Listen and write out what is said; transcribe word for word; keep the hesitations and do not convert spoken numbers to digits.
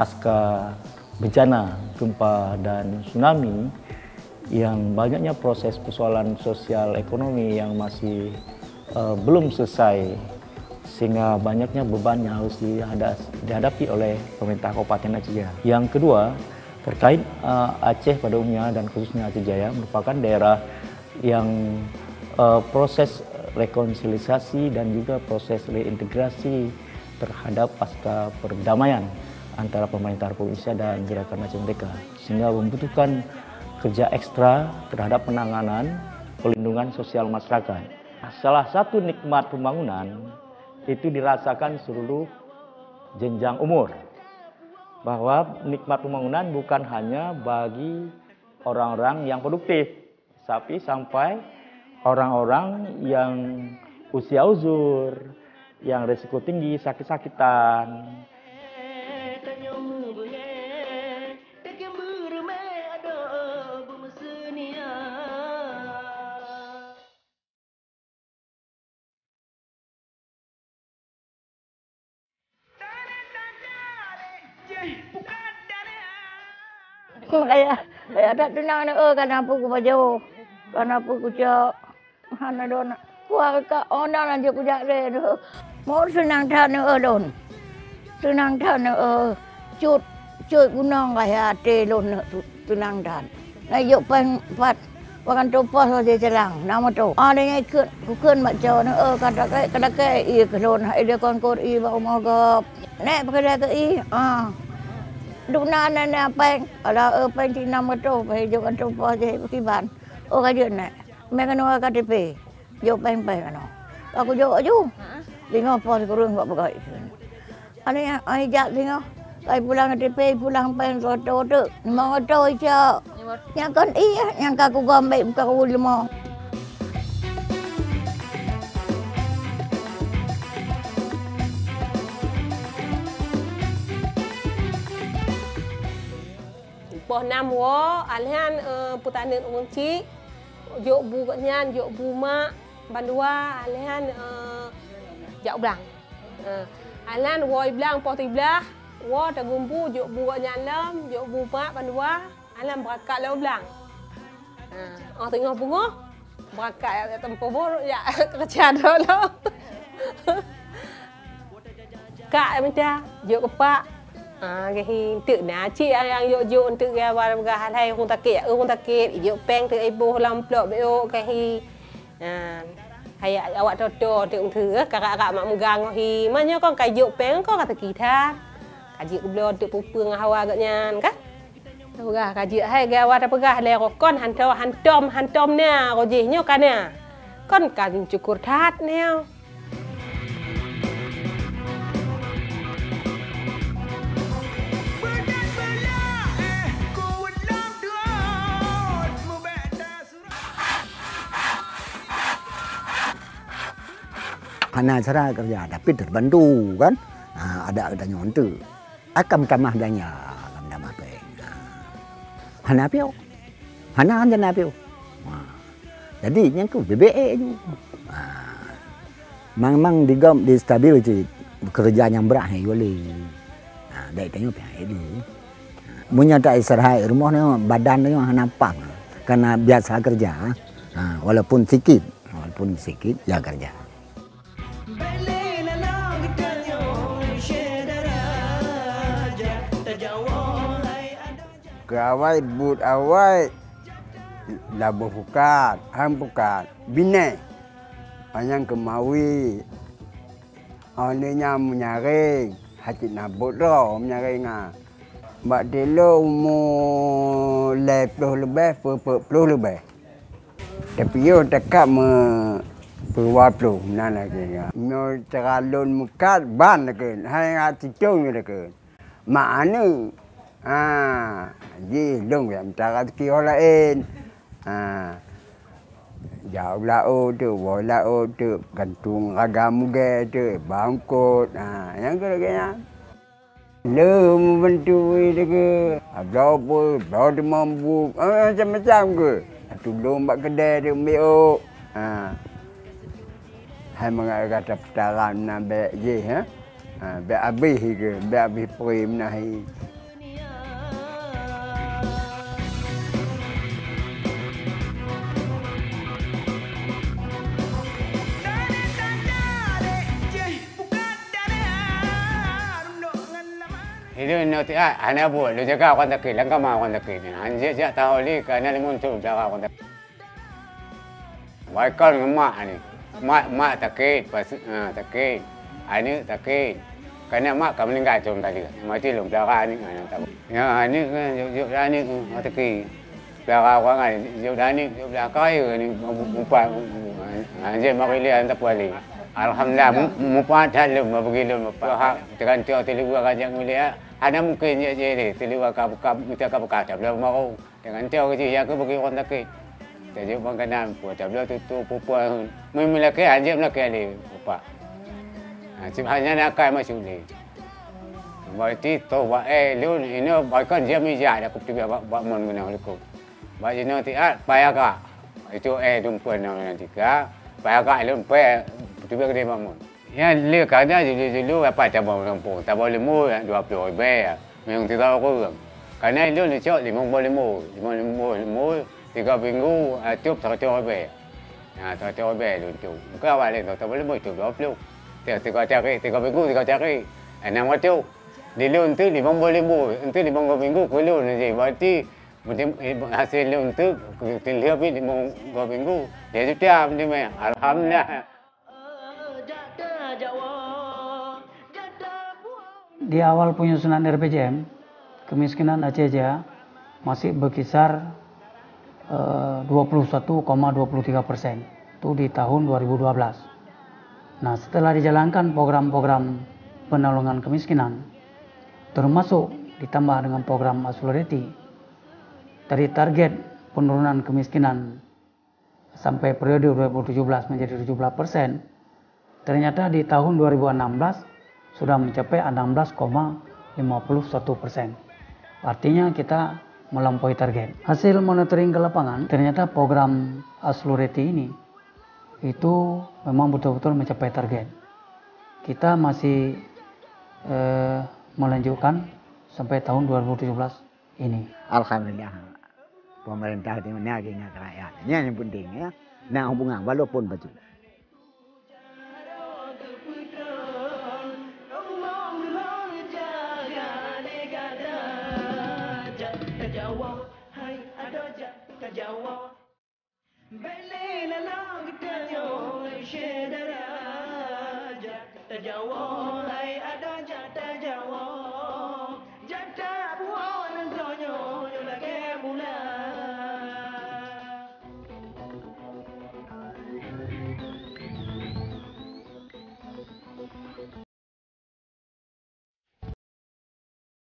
Pasca bencana gempa dan tsunami, yang banyaknya proses persoalan sosial ekonomi yang masih, eh, belum selesai, sehingga banyaknya beban yang harus dihada-, dihadapi oleh pemerintah Kabupaten Aceh Jaya. Yang kedua, terkait, eh, Aceh pada umumnya dan khususnya Aceh Jaya merupakan daerah yang, eh, proses rekonsiliasi dan juga proses reintegrasi terhadap pasca perdamaian antara pemerintah Republik Indonesia dan Gerakan Aceh Merdeka, sehingga membutuhkan kerja ekstra terhadap penanganan pelindungan sosial masyarakat. Salah satu nikmat pembangunan itu dirasakan seluruh jenjang umur, bahwa nikmat pembangunan bukan hanya bagi orang-orang yang produktif, tapi sampai orang-orang yang usia uzur, yang risiko tinggi, sakit-sakitan. Kaya, kaya that tunang aneuk, oh, kana peue kupajoh, kana peue kucok. Hana dona. Kuah ka ona laju kujak lé tu. Mo seunang that aneuk, oh, lôn. Seunang that aneuk, oh. Cut, cut gunong kaya até lôn tu, seunang that. Ngai jok péng pat. Pakan tupoh saja jalang, nama tu. Ada nyai kheun, kukheun bak cowok ni, "Eh, ka dakek, ka dakek, ié keu lôn, hai dia kon kot ié bak rumoh gob." Nek, pakai dakek ié, ah. Duna na, na péng, ala, eh, péng cit nam reutôh, péng jok ateueh poh jih, kiban. Oh, ka jeuet, Nek. Mé keunoe K T P. Jok péng-péng keunoe. Ka kujok aju. Teungoh poh sikureueng bak peugah ikheun. Aneuk nyan, ai jak singoh, kai pulang K T P, pulang péng seratus teuk, limong reutôh icok. Nyang kon ié, nyang ka kugom bèk buka kubu leumo. Poh nam woe, alhan, eh, peutaneuet ureueng chik, jok bu gobnyan, jok bu mak, bandua, alhan, eh, jak u blang. Eh, alhan woe i blang poh siblaih, woe tagumpu jok bu gobnyan lom, jok bu mak bandua, alhan beurakat lom u blang. Eh, oh teungoh beungoh, beurakat jak teumpo boh, jak keureuja droe lom. Kak mita, jok keu pak. Ah, gahi teuk na cit nyang jok-jok teuk gawa peugah alhai ureueng sakét, ureueng sakét, jok péng teuk iboh lam plok bèk gahi. Nah, hai awak toto teuk meuteue, karak-karak mak meugang hi. Meunyoe kon ka jok péng, kon ka teuki that. Ka jeuet geubloe teuk peue-peue ngon hawa gobnyan, kan? Peugah ka jeuet hai gawa tapeugah lé roh kon hantom, hantom, hantom na roh jih nyoe ka na. Kon ka syukur that nyoe. Hana cara kerja, tapi terbantu kan. Ha, ada geutanyoe enteuk. Akan tamah belanja, akan tamah péng. Ha. Hana piôh. Hana rencana piôh. Ha. Jadi, nyan keuh bèk-bèk ju. Ha. Memang digom distabil cit, keureuja nyang brat hai gulé. Ha, bèk tanyoe piah hai dulu. Ha. Meunyoe ta istirahat rumoh nyoe, badan nyoe hana pang. Karena biasa kerja, ha, walaupun sikit, walaupun sikit, ya kerja. Keu awai buet awai laboh pukat, han pukat, binéh. Anyang keumawi, oh, lheueh nyan meunyaréng, hana cit na buet droe meunyaréng nyan. Bak tilo umu lhèe ploh leubeh, peuet ploh leubeh. Tapi yoh teuka meupeuwa ploh, meunan lagèe nyan. Nyoe cara lôn meukat ban lakeuen, hai ngat sitông nyoe lakeuen. Mak aneuk, ha, jih lôn nyang mita raseuki ho laén. Ha, jak u laôt teuk, woe laôt teuk, gantung ragam mugèe teuk, bangkot, ha, nyang keu lagèe nyan. Lheueh meubantu lagèe, bloe peue, bloe teumam buet, eh, macam-macam keuh. Tulông bak keudè teuk meubiôk. Ha. Hai mangat gata peutaran na bèk jih, ha. Ha, bèk abéh keuh, bèk abéh pré meunan hi. Lôn nyoe tiat hana buet, lôn jaga ureueng sakét, lam kama ureueng sakét. Hanjeuet jak tahu lé, ka na limong thôn jaga ureueng sakét. Baikon ngon mak ni. Mak, mak sakét, pas, ha, sakét. Aneuk sakét. Ka na mak ka meuninggai thôn ka lheueh. Maté lôn pelara aneuk, ha, nyang tahu. Ya, aneuk kan, jok, jok aneuk, ha, sakét. Pelara ureueng kan, jok aneuk, jok kaya ni, meupat, ha, hanjeuet mari lé, hanjeuet tapuali. Alhamdulillah, mu-, mupat that lôn, meubagi lôn mupat. Ha, teugantoe teuliwa ka jak mulia, hana mungken jak jih lé, teuliwa ka buka, mita ka buka, tabloe maru. Teugantoe jih, ya keu bagi ureueng sakét. Tajok makanan, peue tabloe tutoe, peue-peue. Meulakée, hanjeuet meulakée lé, bapak. Ha, cit hana akai masuk lé. Berarti toh bak, eh, lôn, inoe baikon jam ija dak kupeuteubiet bak, bak mon keunoe likot. Bak jinoe tiat, pai agak. Itu, eh, dumpeuen nyoe tiga, pai agak lôn pai, peuteubiet keudeh bak mon. Nyan lé kada julu-julu apa tabang gampông, tabang leumô dua ploh ribèe, meunyoe teuka ureueng. Kana lôn neucok limong boh leumô, limong boh leumô, tiga minggu, ah, tiep seratus ribèe. Nah, seratus ribèe lôn tiep. Bukan awak laén, tabang leumô tiep dua ploh. Tiep tiga tarék, tiga minggu tiga tarék. Enam ratus. Di lôn tu limong boh leumô, entu limong boh minggu keu lôn jih. Berarti meutim-, eh, hasil lôn tu, keu lheueh pih limong boh minggu, lhèe juta meutim. Alhamdulillah. Di awal penyusunan R P J M, kemiskinan Aceh Jaya masih berkisar, eh, dua puluh satu koma dua puluh tiga persen. Itu di tahun dua ribu dua belas. Nah, setelah dijalankan program-program penolongan kemiskinan, termasuk ditambah dengan program Aslureti, dari target penurunan kemiskinan sampai periode dua ribu tujuh belas menjadi tujuh belas persen, ternyata di tahun dua ribu enam belas sudah mencapai enam belas koma lima puluh satu persen. Artinya kita melampaui target. Hasil monitoring ke lapangan, ternyata program Aslureti ini itu memang betul-betul mencapai target. Kita masih, eh, melanjutkan sampai tahun dua ribu tujuh belas ini. Alhamdulillah. Pemerintah di mana lagi ingat rakyat. Ini yang penting, ya. Nak hubungan walaupun betul.